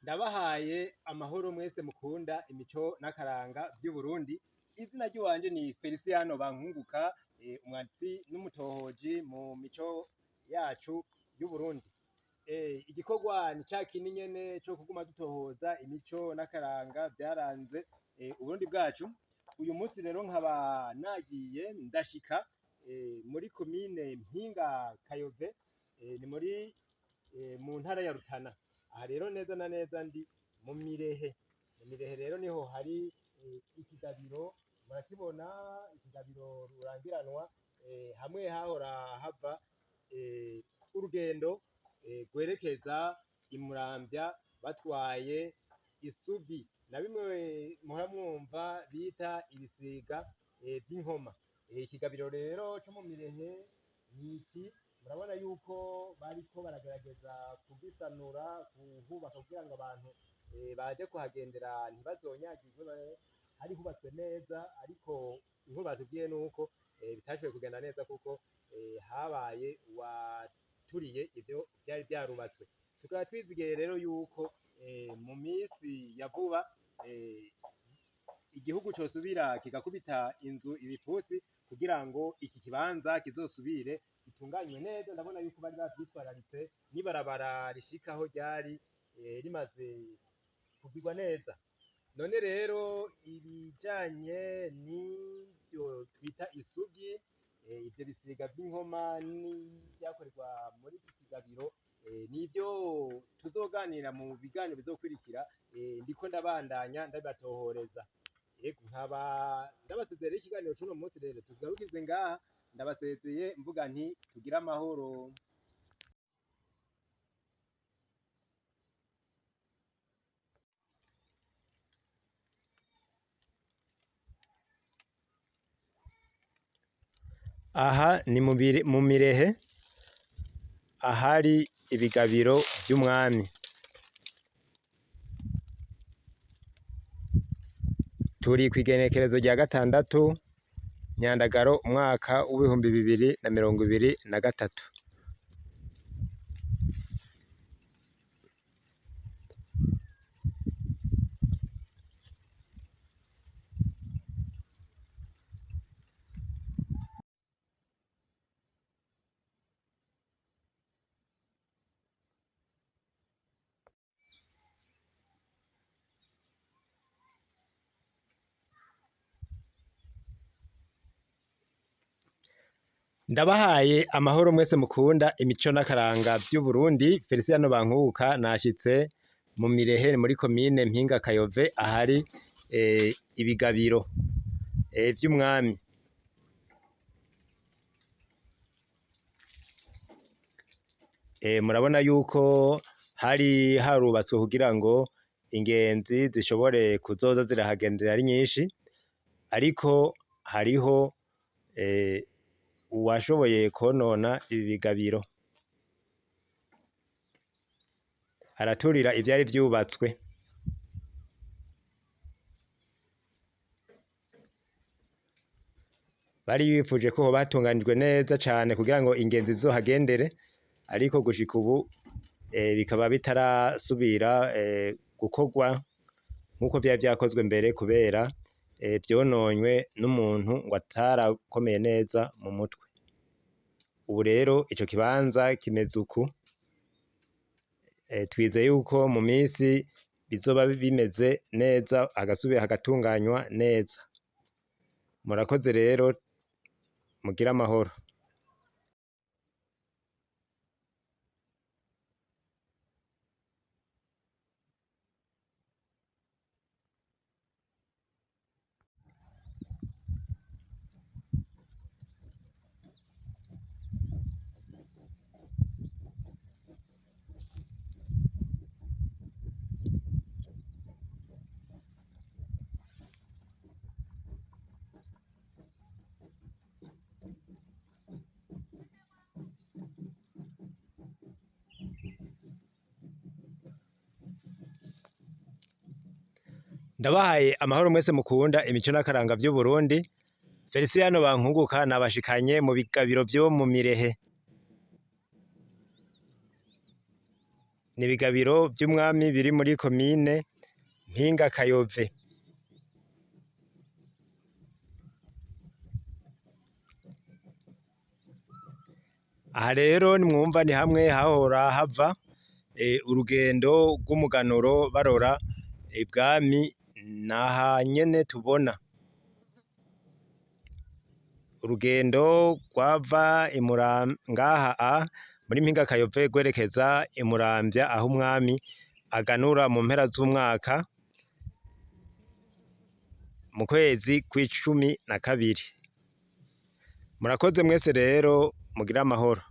Ndabahaye amahoro mwese mukunda imico n'akaranga vy'Uburundi. Izina ry'iwanje ni Feliciano Bankunguka, umwanditsi n'umutohoji mu mico yacu y'Uburundi. Igikorwa ni ca kindi nyene co kuguma dutohoza imico n'akaranga vyaranze Uburundi bwacu. Uyu munsi rero nkaba nagiye ndashika muri komine Mpinga Kayove, ni muri mu ntara ya Rutana. Aha rero neza na neza ndi mu Mirehe. Mu Mirehe rero niho hari ikigabiro, murakibona ikigabiro rurangiranwa, hamwe hahora hava urugendo rwerekeza i Muramvya batwaye isugi na bimwe muhora mwumva bita ibisiga vy'inkoma. Ikigabiro rero co mu Mirehe niki, murabona yuko bariko baragerageza kugisanura, kuhubaka kugira ngo abantu baje kuhagendera ntibazonyagirwe, hari hubatswe neza, ariko inkuru batubwiye nuko bitashoboye kugenda neza kuko habaye uwaturiye ivyo vyari vyarubatswe. Tukaba twizigiye rero yuko mu misi ya vuba igihugu cosubira kigakubita inzu ibipfusi kugira ngo iki kibanza kizosubire gitunganywe neza. Ndabona yuko bari bavyitwararitse n'ibarabara rishikaho ryari rimaze kugirwa neza. None rero ibijanye n'ivyo twita isugi, ivyo bisiga vy'inkoma n'ivyakorerwa muri iki kigabiro, nivyo tuzoganira mu biganiro bizokurikira. Ndiko ndabandanya ndabibatohoreza. Ego, nkaba ndabasezeye rero ikiganiro c'uno munsi rero tugarukize ngaha, ndabasezeye mvuga nti tugire amahoro. Aha ni mu Mirehe ahari ibigabiro vy'umwami. Turi kw'igenekerezo rya 6 Nyandagaro umwaka w'2023. Ndabahaye amahoro mwese mukunda imico n'akaranga vy'Uburundi. Feliciano Bankuka nashitse mu Mirehe muri komine Mpinga Kayove ahari ibigabiro vy'umwami. Murabona yuko hari harubatswe kugira ngo ingenzi zishobore kuzoza zirahagendera ari nyinshi, ariko hariho uwashoboye konona ibi bigabiro, araturira ivyari vyubatswe. Bari bifuje ko hoba hatunganijwe neza cane kugira ngo ingenzi zizohagendere, ariko gushika ubu bikaba bitarasubira gukorwa nk'uko vyari vyakozwe mbere, kubera vyononywe n'umuntu ngo atarakomeye neza mu mutwe. Ubu rero ico kibanza kimeze uku, twizeye yuko mu misi bizoba bimeze neza, hagasubira hagatunganywa neza. Murakoze rero, mugire amahoro. Ndabahaye amahoro mwese mukunda imico n'akaranga vy'Uburundi. Feliciano Bankunguka nabashikanye mu bigabiro vyo mu Mirehe. Ni Ni ibigabiro vy'umwami biri muri komine Mpinga Kayove. Aha rero nimwumva ni hamwe hahora hava urugendo rw'umuganuro barora ibwami, naha nyene tubona. Urugendo rwava ngaha muri Mpinga Kayove rwerekeza i Muramvya aho umwami aganura mu mpera z'umwaka mu kwezi kw'icumi na kabiri. Murakoze mwese rero mugire amahoro.